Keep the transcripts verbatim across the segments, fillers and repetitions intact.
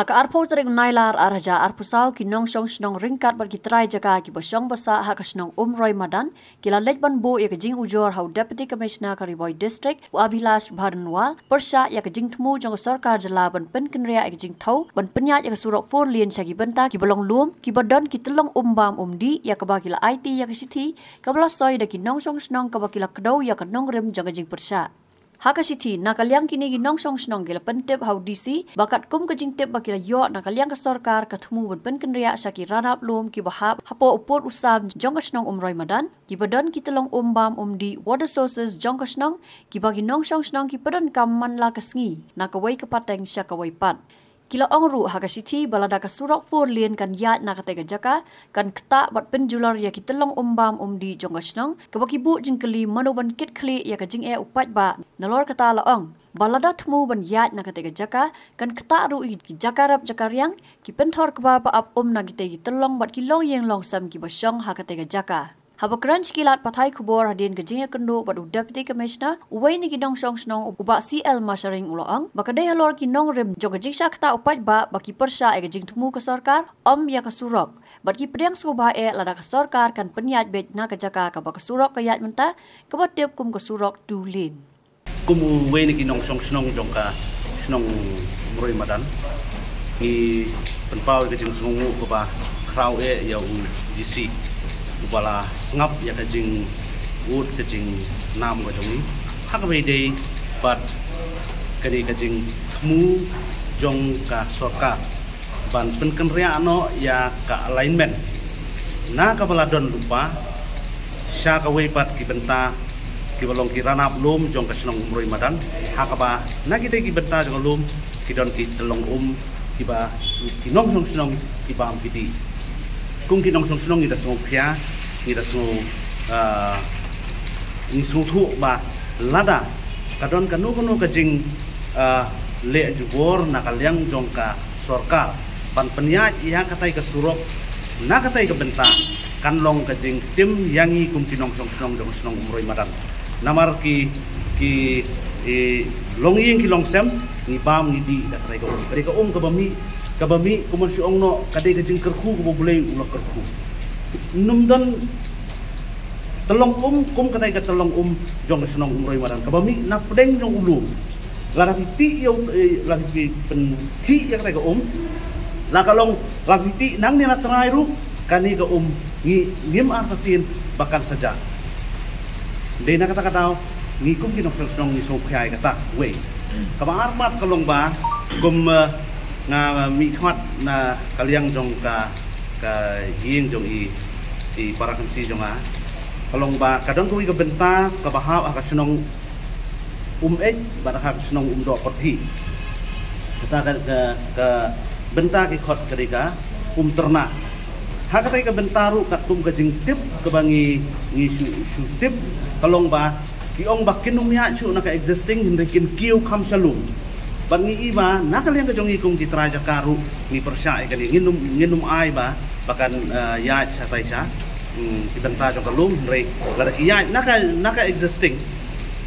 Ha ka arphew tarik u Nailar ar hajar arphew saw, ki nongshong shnong ryngkat bad ki trai jaka kiba shong ba sah ha ka shnong Umroi Madan ki la leit ban buh ïa ka jingujor ha u Deputy Commissioner ka Ri Bhoi District, u Abhilash Bharanwal, pyrshah ïa ka jingthmu jong ka sorkar jylla ban pynkynriah ïa ka jingthew ban pynïaid ïa ka surok four lane sha ki bynta kiba long lum, kiba don ki tyllong um bam um dih, ïa kaba ki la aiti ïa ka shithi kaba la soi da ki nongshong shnong kaba ki la kdew ïa ka nongrim jong ka jingpyrshah. Ha ka shithi, na ka liang kine ki nongshong shnong ki la pyntip ha u D C ba katkum ka jingtip ba ki la ïoh na ka liang ka sorkar, ka thmu ban pynkynriah sha ki ranab lum kiba hap hapoh u pud u sam jong ka shnong Umroi Madan, kiba don ki tyllong um bam um dih, water sources jong ka shnong, kiba ki nongshong shnong ki pyndonkam man la ka sngi na kawei ka pateng sha kawei pat. Ki la ong ruh ha ka shithi ba lada ka surok four lane kan ïaid na katei ka jaka, kan ktah bad pynjulor ïa ki tyllong um bam um dih jong ka shnong, kaba ki buh jingkylli mano ban kit khlieh ïa ka jingeh u paidbah. Nalor kata la ong ba lada thmu ban ïaid na katei ka jaka, kan ktah ruh ïa ki jaka rep jaka riang, ki pynthor kba ba ap um na kitei ki tyllong bad ki longïing longsem kiba shong ha katei ka jaka. Haba kren sha ki lad pathai khubor hadien ka jingïakynduh bad u Deputy Commissioner, uwei na ki nongshong shnong, u Bah C L Masharing, u la ong ba ka dei halor ki nongrim jong ka jingshah ktah u paidbah ba ki pyrshah ïa ka jingthmu ka sorkar, ym ïa ka surok. Bad ki pdiang sngewbha eh lada ka sorkar kan pynïaid beit na ka jaka kaba ka surok ka ïaid mynta, kaba tip kum ka surok two lane. Kum uwei na ki nongshong shnong jong ka shnong Umroi Madan, ngi pynpaw ïa ka jingsngewnguh kaba khraw eh ïa u D C, uba la sngap ïa ka jingud ka jingnam ka jong ngi ha kaba ïadei bad kane ka jingthmu jong ka sorkar ban pynkynriah noh ïa ka alignment na kaba la don lypa sha kawei pat ki bynta kiba long ki ranab lum jong ka shnong Umroi Madan, ha kaba na kitei ki bynta jong ka lum ki don ki tyllong um kiba ki nongshong shnong ki bam ki dih. Kum ki nongshong shnong ngi da sngewkhia, ngi da sngew, ah, ngi sngewthuh ba lada ka don kano kano ka jing, ah, leh jubor na ka liang jong ka sorkar ban pynïaid ïa katei ka surok na katei ka bynta, kan long ka jingtim ïa ngi kum ki nongshong shnong jong ka shnong Umroi Madan. Namar ki, ki, eh, longïing ki longsem ngi bam ngi dih da katei ka um. Katei ka um kaba mih, kaba mih kumno shu ong noh, ka dei ka jingkyrkhu kaba U Blei u la kyrkhu. Ym don tyllong um kum katei ka tyllong um jong ka shnong Umroi Madan kaba mih na pdeng jong u lum. Lada phi tih ïa u, eh, lada phi pynhih ïa katei ka um, la ka long, lada phi tih nangne na trai ruh, kane ka um ngi, ngim artatien ba kan sa jah. Dei na kata ka daw ngi kum ki nongshong shnong ngi sngewkhia ïa kata. Wei, kaba ar pat ka long ba kum, eh, nga mih khmat na ka liang jong ka, ka ïing jong i, i para kynsi jong nga, ka long ba ka don kawei ka bynta kaba hap ha ka shnong Umeit bad ha ka shnong Umdoh Pyrthei. Kata ka, ka, ka bynta ki khot ka dei ka Umtyrna. Ha katei ka bynta ruh katkum ka jingtip kaba ngi, ngi shu, shu tip, ka long ba ki ong ba kin ym ïaid shuh na ka existing, hynrei kin kiew kham sha lum. Bad ngi i ba na ka liang ka jong ngi kum ki trai jaka ruh ngi pyrshah ïa kane, ngin ym, ngin ym ai ba, ba kan, eh, ïaid shatai sha, hmm, ki bynta jong ka lum, hynrei lada ki ïaid na ka, na ka existing,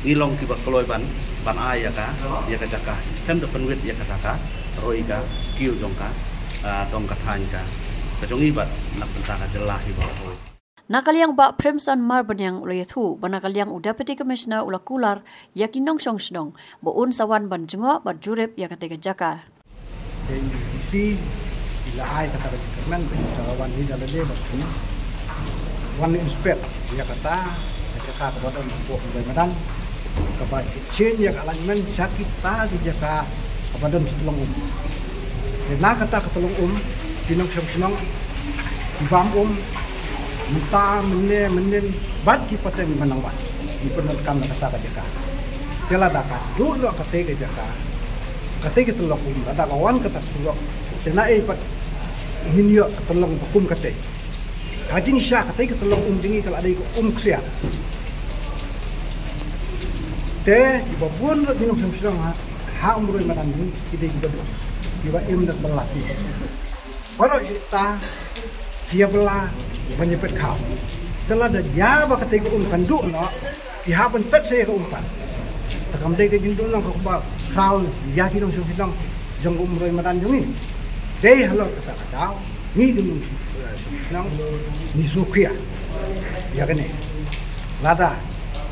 ngi long kiba kloi ban, ban ai ïa ka, ïa ka jaka. Kan da pynwit ïa kata ka roi ka kiew jong ka, ah, dong ka thaiñ ka, ka jong ngi bad na ka bynta ka jylla hi baroh. Na ka liang Bah Primson Marbaniang u la ïathuh ba na ka liang u Deputy Commissioner u la kular ïa ki nongshong shnong ba un sa wan ban jngoh bad jurip ïa katei ka jaka. Te i D C i la ai kata ka jingkyrmen ba in sa wan hi da lade bad kin wan inspect ïa kata ka jaka kaba don hapoh Umroi Madan, kaba change ïa ka alignment sha kita ki jaka kaba don ki tyllong um. Te na kata ka tyllong um ki nongshong shnong ki bam um mynta mynne mynnin bad ki pateng mynang bad ki pyndonkam na kata ka jaka. Te lada ka duh noh katei ka jaka, katei ka tyllong um, lada ka wan kata ka surok, te naei pat ngin ïoh ka tyllong ba kum katei. Ka jingshisha katei ka tyllong um jong ngi ka la dei ka um ksiar. Te kiba bun ruh ki nongshong shnong ha, ha Umroi Madan jong ngi ki dei kiba duk, kiba im da ba la lati. Baroh shi ta ki ïa bylla ban ïa peit khaw. Te lada ïa ba katei ka um kan duh noh, ki hap ban peit sa ïa ka um pat. Te kam dei ka jingduh nong ka kumba khraw ïa ki nongshong shnong jong ka Umroi Madan jong ngi. Dei halor kata ka daw, ngi ki nongshong shnong, ngi sngewkhia ïa kane. Lada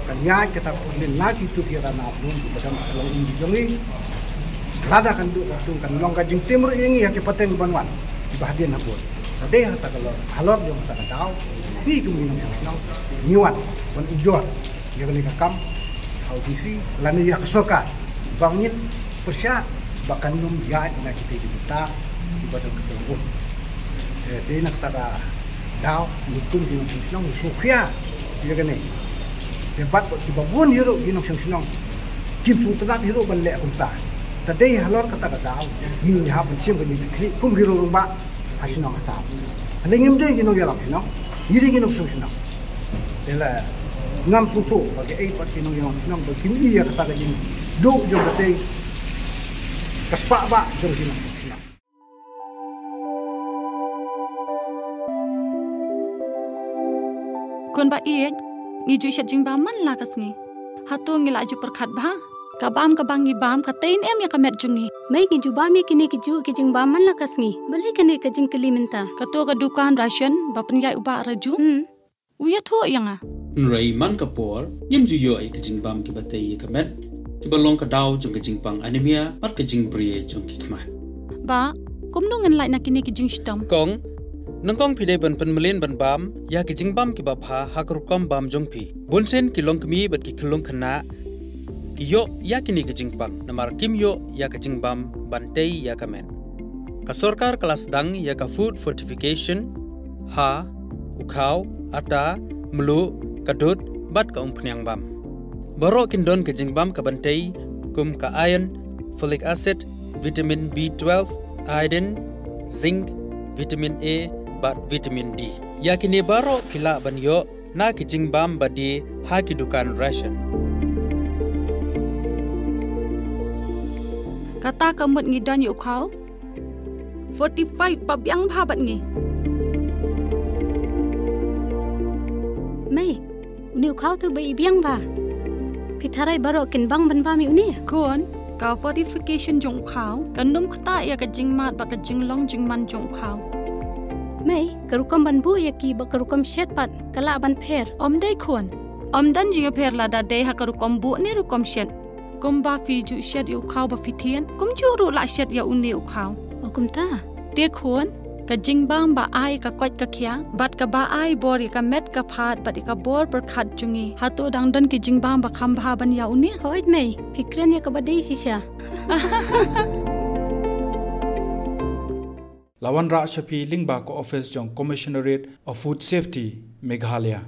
kan ïaid kata ka pyrthei na ki tu ki rana bun ki badang ka long ïing jong ngi. Lada kan duh ka tung kan long ka jingtim ruh ïa ngi ha ki pateng ban wan kiba hadien habud. Te dei ha kata ka lor, halor jong kata ka daw, ngi ki nongshong shnong, ngi wan ban ujor ïa kane ka kam ha u D C lane ïa ka sorkar ba ngin pyrshah ba kan ym ïaid na kita ki bynta kiba don ka jong u. Te dei na kata ka daw ngi kum ki nongshong shnong ngi sngewkhia ïa kane. Te bad kiba bun hi ruh ki nongshong shnong kim sngewtynnat hi ruh ban leh kumta. Te dei halor kata ka daw ngi hap ban shim ka jingkitkhlieh kum ki rangbah ha shnong ha thaw. Hynrei ngim dei ki nongïalam shnong, ngi dei ki nongshong shnong. Te la ngam sngewthuh ba kaei pat ki nongïalam shnong ba kin ïa kata ka jingduh jong ka tei ka spah ba jong ki nongshong shnong. Khun ba ïeit, ngi ju shet jingbam man la ka sngi. Hato ngi la ju pyrkhat bha? Ka bam kaba ngi bam ka tei ne em ïa ka met jong ngi? Mei, ngi ju bam ïa kine ki ju ki jingbam man la ka sngi. Balei kane ka jingkylli mynta? Kato ka dukan ration ba pynïaid u Bah Raju. Hmm. U ïathuh ïa nga. Hynrei man ka por ngim ju ïoh ïa ka jingbam kiba tei ïa ka met, kiba long ka daw jong ka jingpang anemia bad ka jingbri jong ki khmat. Bah, kumno ngan lait na kine ki jingshitom? Kong, nyngkong phi dei ban pynmlien ban bam ïa ki jingbam kiba bha ha ka rukom bam jong phi. Bunsien ki longkmie bad ki khyllung khynnah ki ïoh ïa kine ki jingpang namar kim ïoh ïa ka jingbam ban tei ïa ka met. Ka sorkar ka la sdang ïa ka food fortification ha u khaw, ata, mluh, ka dud bad ka umphniang bam. Baroh kin don ka jingbam kaban tei kum ka iron, folic acid, vitamin B twelve, iodine, zinc, vitamin A bad vitamin D. Ïa kine baroh phi lah ban ïoh na ki jingbam ba die ha ki dukan ration. Kata ka mut ngi don ïa u khaw fortified ba biang bha bad ngi. Mei, une u khaw tu ba i biang bha. Phi tharai baroh kin bang ban bam ïa une? Khun, ka fortification jong u khaw kan ym ktah ïa ka jingmad bad ka jinglong jingman jong u khaw. Mei, ka rukom ban buh ïa ki bad ka rukom shet pat ka lah ban pher? Ym dei khun. Ym don jingïapher lada dei ha ka rukom buh ne rukom shet. Kumba phi ju shet ïa u khaw ba phi thied, kumjuh ruh lah shet ïa une u khaw. O kumta? Te khun, ka jingbam ba ai ka koit ka khiah bad kaba ai bor ïa ka met ka phad bad ïa ka bor pyrkhat jong ngi, hato dang don ki jingbam ba kham bha ban ïa une? Hooid mei, phi kren ïa kaba dei shisha. La wanrah sha phi lyngba ka office jong Commissionerate of Food Safety, Meghalaya.